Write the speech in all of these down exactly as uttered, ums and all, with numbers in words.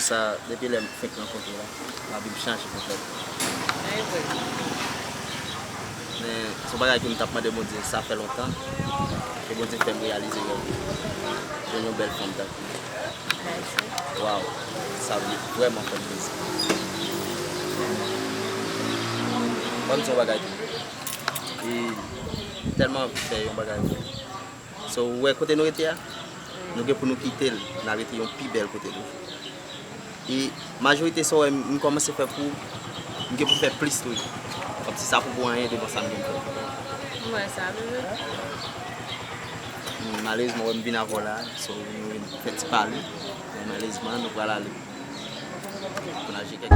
Sa, depi lè m fenk rankontre w la, lavi m chanje konplètman. Men, se yon bagay ke m t ap mande Bondye, sa fè lontan. E Bondye fè m reyalize rèv mwen. Jwenn yon bèl fanm tankou w. Waw, sa vle vrèman fè m plezi. Ban m di yon bagay tou. E m tèlman anvi fè yon bagay. So, ou wè kote nou rete a? Nou gen pou nou kite l, n a rete yon pi bèl kote toujou. E majorite sa w wè m, m kòmanse fè pou, m gen pou fè plis toujou. Kòmsi sa poko anyen devan sa m gen pou fè. M wè sa, bebe. Hmm, malerezman, w wè m vin avè w la, so, nou vin fè ti pale. Men malerezman, nou pral ale. Pou n al jwe kèk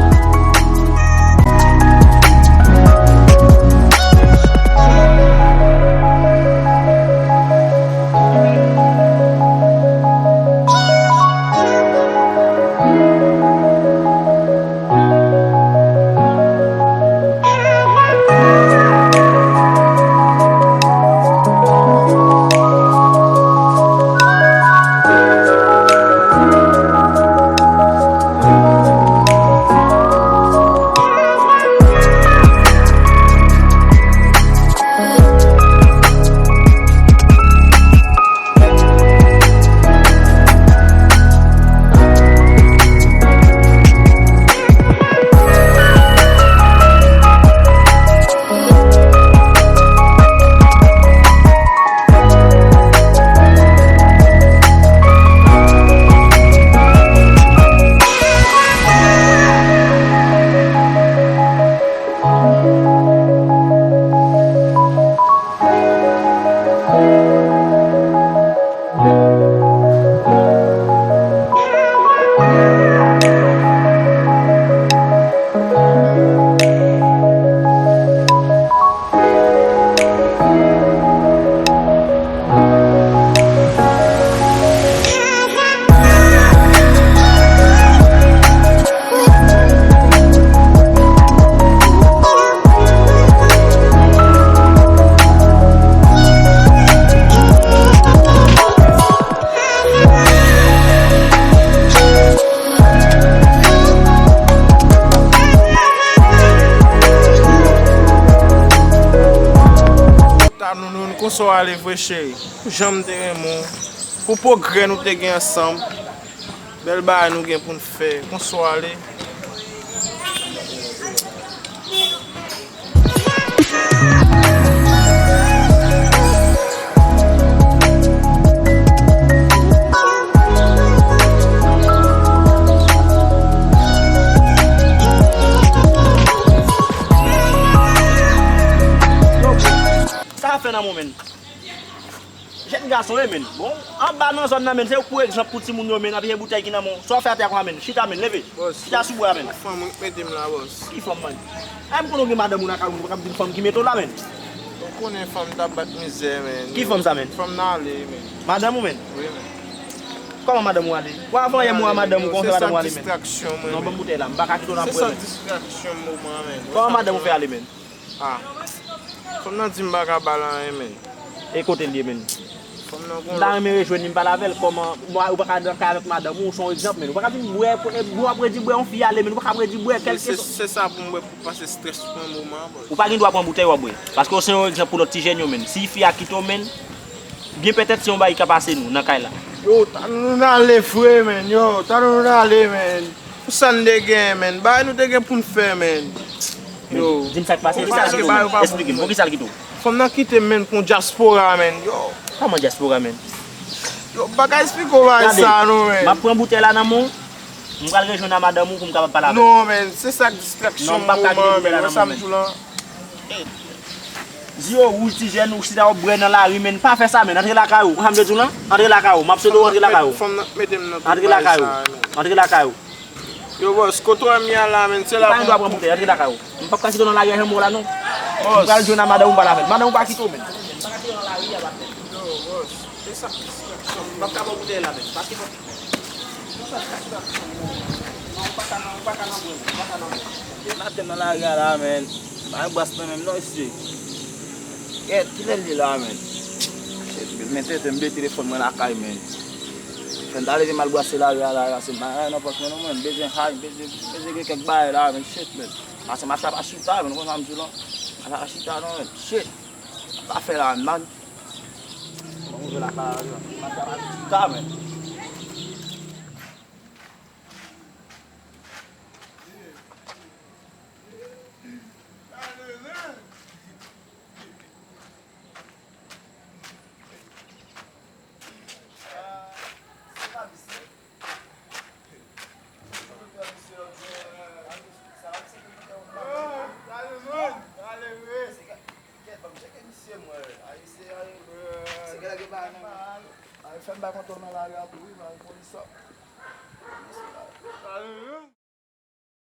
Ta nou, nou, nou, konsa w ale vre, cheri? Pou jan m te renmen w, pou pwogrè nou te gen ansanm, bèl bagay nou gen pou n fè, konsa w ale? Sa ap fè nan moman. Jèn gason wi, men. Bon, anba nan zòn nan, men, se pou egzanp pou timoun yo, men, ap jwe boutèy ki nan men w. Sa w fè atè a konsa, men? Chita, men, leve. Bòs, chita sou bwa, men. Fanm ou k mete m la, bòs. Ki fanm, man? A, m konnen w gen madanm ou nan kay ou, men ou pa ka ap di m fanm ki mete w la, men. Ou konnen fanm t ap bat mizè, men. Ki fanm sa, men? Fanm nan ale, men. Madanm ou, men? Wi, men. Kòman madanm ou ale? Bon, avan yè m wè madanm ou, kòman fè madanm ou ale, men? Se sa distraksyon mwen, men. Non, ban m boutèy la, m pa ka kite w nan pwen, men. Se sa distraksyon moman, men. Kòman madanm ou fè ale, men? Ah. Fanm nan di m pa ka ba l anyen, men. E kote l ye, men? Fanm nan gon lòt. M ta renmen rejwenn li, m pale avè l, kòman, ou pa ka nan kay avèk madanm ou, ou se yon egzanp, men. Ou pa ka vin bwè, pou, e, bon, ap redi bwè yon fi ale, men. Ou pa ka ap redi bwè, kèlkeswa. Se sa pou m bwè pou pase strès pou yon moman, bòs. Ou pa gen dwa pran boutèy w ap bwè. Paske ou se yon egzanp pou lòt ti jèn yo, men. Si fi a kite w, men, byen petèt se yon bagay ki ka pase nou, nan kay la. Yo, ta nou, nou ale vre, men. Yo, ta nou, nou ale, men. Pou sa n te gen, men. Bagay nou te gen pou n fè, men. Yo. Di m sa k pase. Poukisa l kite w, men? Esplike m. Poukisa l kite w? Fanm nan kite m, men, pou dyaspora, men. Yo. Kòman dyaspora, men? Yo, m pa ka esplike w bagay sa, non, men. M ap pran boutèy la nan men w. M pral rejwenn a madanm ou pou m kapab pale avè l. Non, men, se sa k distraksyon moman, men. Wè sa m di w lan? Zye w wouj, ti jèn, ou chita w ap bwè nan lari, men. Pa fè sa, men. Antre lakay ou. Ou konn sa m te di w lan? Antre lakay ou. M ap swete w antre lakay ou. Fanm nan mete m nan tout bagay sa, men. Antre lakay ou. Antre lakay ou. Yo, bòs, kote w wè m ye a la, men, se la pou m. Ou pa gen dwa pran boutèy, antre lakay ou. M p ap ka kite w nan lari a jan m wè w la, non. Bòs. M pral jwenn a madanm ou, m pale avè l. Madanm ou pa kite w, men. Yo, bòs, se sa k distraksyon. M p ap ka ba w boutèy la, men. Pase, bòs. Se sa k distraksyon, non, ou pa ka nan, ou pa ka nan pwen, ou pa ka nan pwen. Depi maten nan lari a la, men. Pa gen bras nan men m, non, mesye. Kèt, kilè l ye la, men? Shit, men tete m bliye telefòn mwen lakay, men. M ta leve m al brase lari a la, la, se bagay nan pòch mwen non, mwen, m bezwen hay, m bezwen, m bezwen gen kèk bagay la, men, shit, men. Pase m ap chita, men, ou konn sa m di w lan? M ap chita non, men, shit. M ap fè la, man. Mwen rive la, la, la, m ap chita, men. Fè m bay kontwòl nan lari a tou wi, bay polis sa.